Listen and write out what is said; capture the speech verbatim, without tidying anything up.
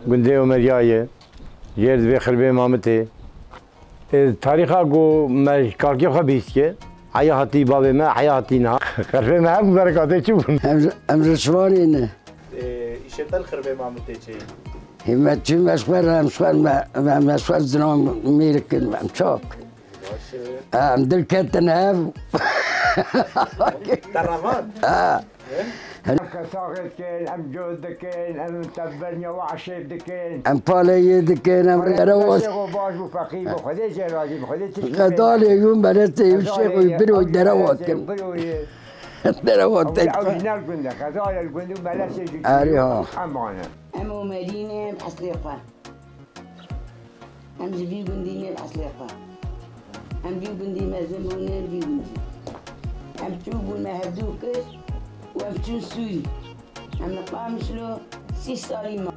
Gundê Omeriya ye. Jêr divê Xirbê Mamitê. E, tarîxa ku me ji kalkê xwe bihîstiye. Heya hatî bavê me, heya hatî niha. Xerfê me hebû berekatê çi bûn? Em, em Rişvanê ne. Îşê te li Xirbê Mamitê çi ye? Hî me çi me ji xwe re, em ji xwe re, me, me, me ji xwe re zilam mêr kirin, em çap. Em dil ketin hev. Te revan? Ha. Em kesaxê dikin, em cot dikin, em tevberniya we eşêf dikin. Em paleyê dikin, em rêre Şêxo baş bû, feqîr bû, Xwedê jê razî bû, Xwedê tişt Xedalê yû melesê yû şêxo yû biro derewa dikin. Derewa dikin. Ew ji ne gund e, Xedalê li gund û melesê jî Erê ha. Em ane. Em Omerî ne, em eslê xwe. Em ji vî gundî ne, eslê xwe. Em vî gundî mezin bûne, em vî gundî. Em çû bûn me hevdû kir û em çûn Sûrî. Em li Qamişlo sî salî ma.